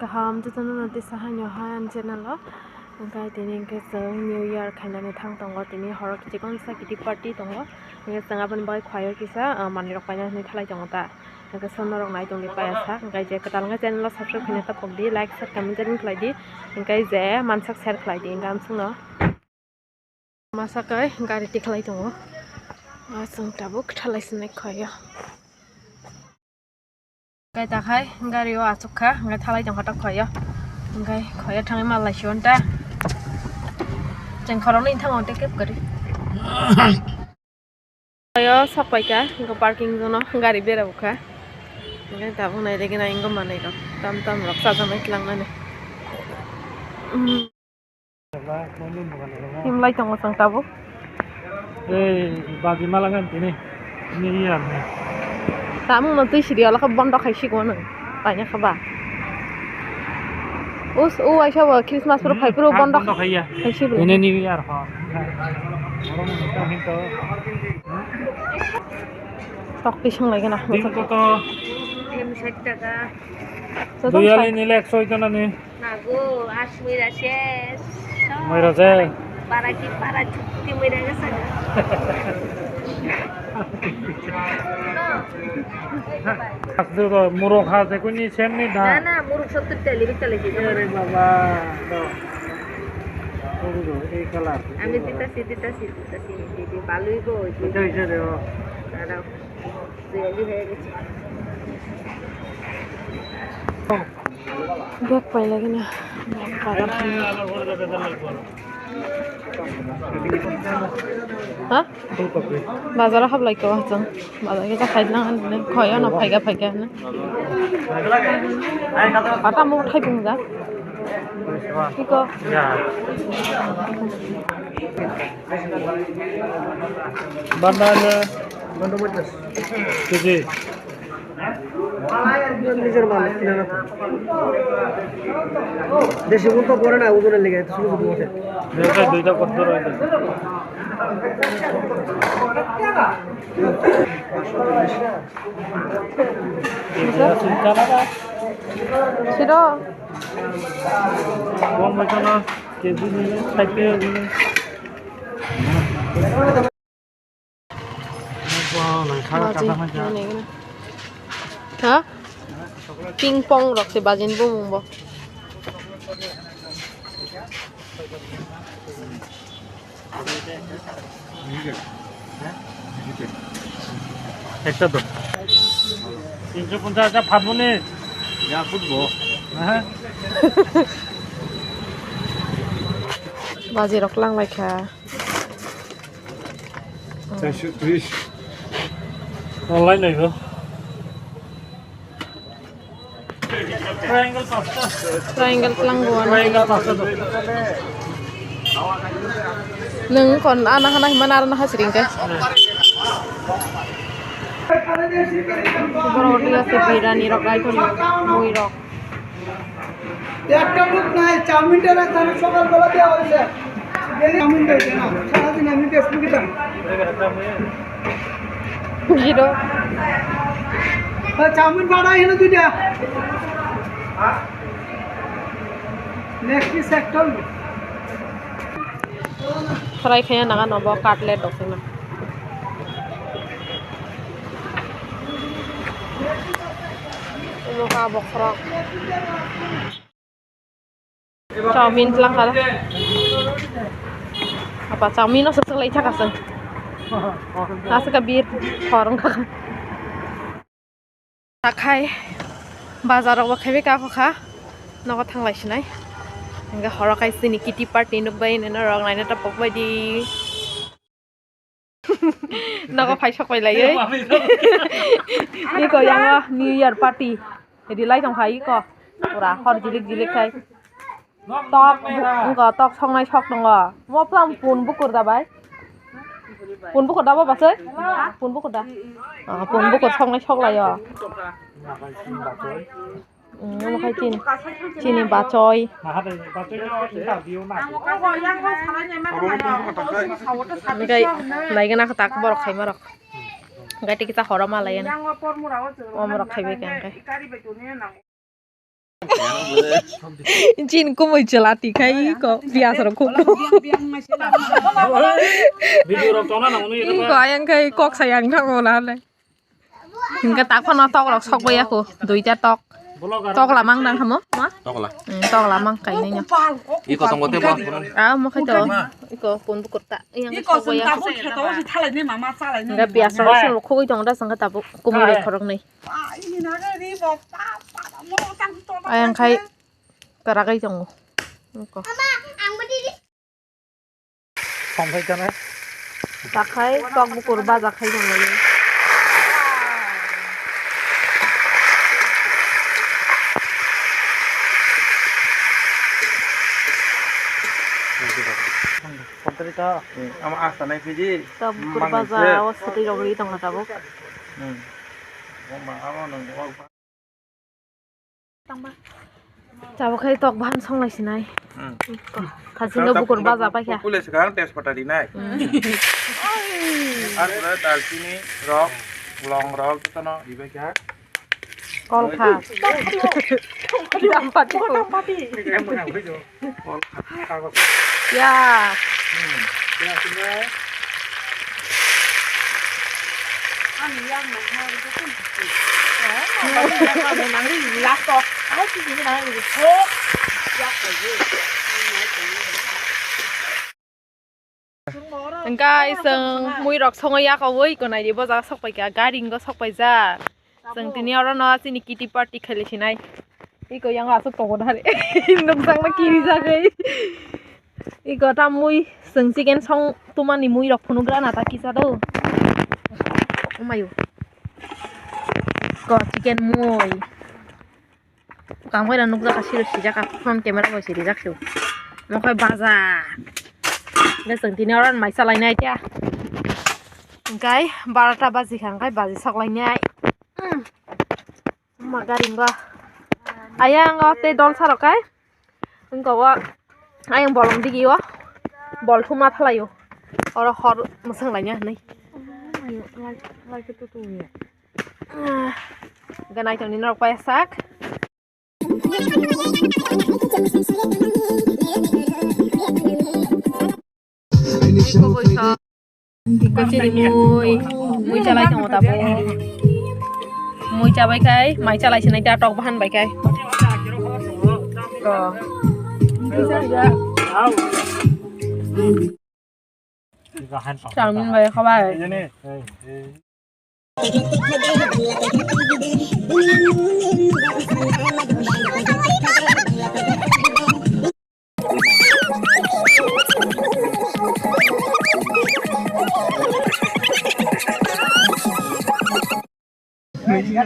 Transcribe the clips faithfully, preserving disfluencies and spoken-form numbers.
Kaham jotono no tei sahaino hai ani channel o. Hwnkhe tini hwnkhe chwng New Year khainani thang tongo, tini horo chikon sa kitti party tongo. Hwnkhe chwng aboni bagwi khwlaiyo kisa, ah, manwi rok paina hinwi thalai tongo ta. Hwnkhe sono rok nai tongdi paiya sak, hwnkhe je kwtal hwnkhe channel o subscribe khaina ta pokdi, like, share, comment, share khlaidi. Hwnkhe je mansak share khlaidi, hwnkhe amsukno. Masa kai gari tikhlai tongo. Ah, chwng tabuk thalai sinai khoyo. Kai takhai gari o achuk kha, hwnkhe thalai tongkha ta khoyo. Hwnkhe khoyo thangwi mal lai siyon ta. Chwng khoroknwi thangwi tei kep kwrwi. Khoyo sok paikha, hwnkhe parking zono gari berabokha. Hwnkhe tabuk nai rwgwi nai wngkha manwi rok, tam tam rok chajaknai tlangnani. Himlai tongo chwng tabuk. Ei, baji malangan tini. Ini iya ni. Tamung no twi sidi ala khe bondo khai siko nwng. Paina khe ba. Us, o waisa bo Christmas pro phai pro bondo khai iya. Khai siko. Ini ni iya ho. Tok twi swnglai gana. Din koto. Duyali nile ekso ito nani. Nago, ash muira ses. Muira je. Para ki para chukti muira gese. Asduro murok ha je kuni sem ni da. Na, na, murok sottur tali bitale ki. Are baba, do. Ogo, ei color. Ami tita si, tita si, tita si, tita si, balui bo. Ita ita de o. Dada. Bag pailagina. Ha? Bazar hablai ko chwng. Bazar khe khai lang ani khoyo no phaiga phaiga hwnwi. Ata mo thai pung ja. Iko. Bandana. Keji. নিজের মাল কিনা না তো। দেশি মুরগি তো করে না, ওজনের লেগে এত ছোট ছোট বটে। দুইটা, দুইটা কত রয়েছে? Siro. Kok mai kheno keji ni sak khe ni. Ha? Ping pong rok se bajin bumung bo. Ekta to. Tinsho ponchas hajar phaboni. Ya, football. Aha. Baji rok lang lai kha. Chairso tris. Online noibo. Triangle tlang buwan. Triangle pasta do. Nung kon ana hana himana arana hasiring ke. Borok dia se birani rok gai thoni mui rok. একটা লোক নাই, চাউমিনটা না, তাহলে সকালবেলা দেওয়া হয়েছে। Daily chowmein দেয় না, সারাদিন আমি ফেসবুকে দেয়। Giro. চাউমিন পাঠাই হলো দুইটা। নেক্সট পিস একটা হলো। Fry khaya naga nobo cutlet rok sina. Omo ka bokhorok. Chowmin tlang kha. Apa chowmin no saswk lai thaka sung. Aswk ka bir thorong kha. Takhai bazar rok bo khaibai ka kha, nogo thanglai sinai. Hingke horo kai chini kitti party nukbai nini rok naina tapok bai di. Nogo phai sok pai lai. Iko yango New Year party. Ready lai tong kha iko. Pura hor jilik jilik khai. Tok, wngkha tok songnai sok tongo. Mo plam pun bukur da bai? Pun bukur da bo basai? Pun bukur da? Ah, pun bukur songnai sok lai o. Hmm, omo khai chini, chini bachoi. Hingke naigena khe tak borok khaima rok. Hingke tikisa horo ma laigena. Omo rok khaibai khe hingke. Chin kumui chwla tikhai ko pias rok khuk. Video rok tongna nang nui. Ko ayang khai kok sayang thango na le. Hingke tak phano tok rok sok bai ya ko, duita tok. Tok lamang nang hamo, ma? Tokla. Hmm, tok lamang kainai no. Iko tongo tebo. Ah, mo khai to. Iko pun bukur ta. Yang sok bai ya. Hingke pias rok song khogoi tongo da sangka tabuk. Kumui rok khorok nai. Ayang khai karagai tongo. Iko. Songphai kane. Takhai tok bukur baja khai tonglai. Kontri ta, ama asta nai phiji. Tok bukur baja o sotwi rogri tongkha tabuk. Hmm. Oma amo nang. Tabuk khai tok bahan songlai sinai. Hmm. Khasing no bukur baja paikha. Pule sekarang tejpata dinai. Hmm. Ar pura dalchini rok, long rok, jotono ibai kha. Kolkha. Dampati ko. Ya. Hingke chwng mui rok songo yakowi konai di bojak sok paikha, gari hingo sok paijak. Chwng tini oro no chini kitty party khaili sinai. Iko yang aswk tongo dare. Nukjakno kiri jagwi. Iko ta mui chwng chicken song tumani mui rok phunugra na ta kisa do. Omayo. Ko chicken mui. Kangbai rok nukjak ka siro sijak ka phone camera bai si rijak sio. Mo khai baja. Nge chwng tini oro mai chalai nai tia. Hingkai barota baji kha hingkai baji sok lai nai. Ma gari ngo. Ayang o tei dol saro kai. Wngko o ayang bolong digi o. Bol thuma thalai o. Oro hor mwswng lai ya hinui. Ganai tongni norok paisa sak. Kochiri mui, mui chalai tongo tabuk. Mui chabai khai, mai chalai sinai ta tok bahan bai khai. To. Chowmin bai khabai.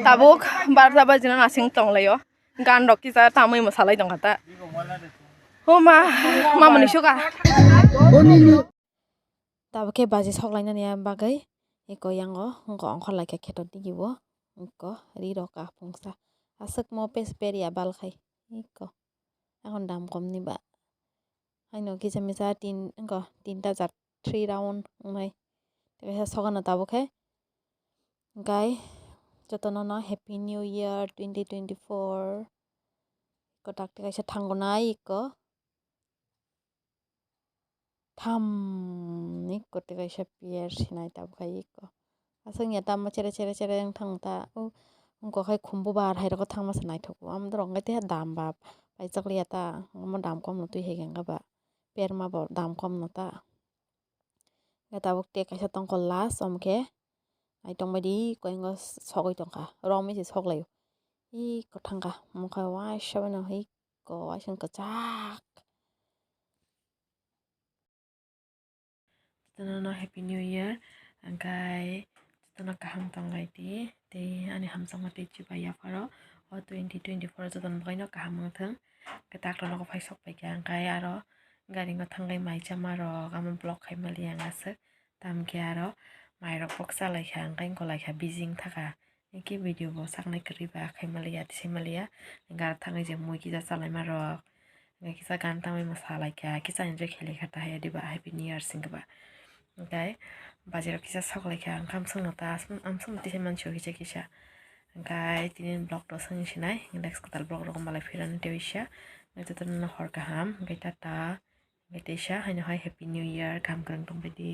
Tabuk barja bajina nasing tonglaio. Gan rok kisa tamui mwsalai tongkha ta. Homa, mamani suka. Tabuk khe baji sok lainani bagwi eko yango wngkha ongkhor laikha kheto digibo wngkha ri rok ka pungsa aswk mo pes peria bal khai eko. Akon dam kom ni ba. Haino kisa misa tin, wngkha tinta jat three round wngnai. Tei kaisa sokano tabuk khe. Hwnkhe jotono no Happy New Year twenty twenty-four. Kotak tei kaisa thango nai eko. Tham eko tei kaisa pier sinai tabuk khe eko. Aswk ya tamo chere chere chere wng thang ta. O wngkha khai khumbu bar hai rok thangma se naithok o. Amo dorok wngkha tei dam ba paijak liya ta. Omo dam kom no twi hai khe wngkha ba. Perma bo dam kom no ta. Hwnkhe tabuk tei kaisa tongkol last, omo khe naitong bai di, koi wngkha sogwi tongkha, romwi se sok laio. Ih, kwthang kha, omo khe waisa bai no, ih, ko waisa kwchak. Jotono no Happy New Year, hwnkhe jotono kaham tong lai di, tei ani hamjakma tei chubai yapharo o twenty twenty-four jotono bagwi no kaham wng thung. Kwtak rok nogo phai sok paikha, hwnkhe aro gari o thangwi mai chama rok amo block khai maliya wng aswk. Tamokhe aro mairok boksa laikha, hwnkhe wngkha laikha, busy wngthakha. Hwnkhe video bo saknai kwrwi ba khai maliya, tisai maliya. Hwnkhe aro thangwi je mui kisa chalaima rok. Hwnkhe kisa gan tangwi mwsa laikha, kisa enjoy khai laikha, tahai diba Happy New Year singkhe ba. Hwnkhe baji rok kisa sok laikha, hwnkhe amswkno ta, amswkno tisai mansi o kisa kisa. Hwnkhe tini vlog to swng sinai, next kwtal vlog rogo malai phirani tei waisa. Hwnkhe jotono hor kaham, hwnkhe tata, hwnkhe teisa haino hai happy new year, kaham kwrwng tongbai di.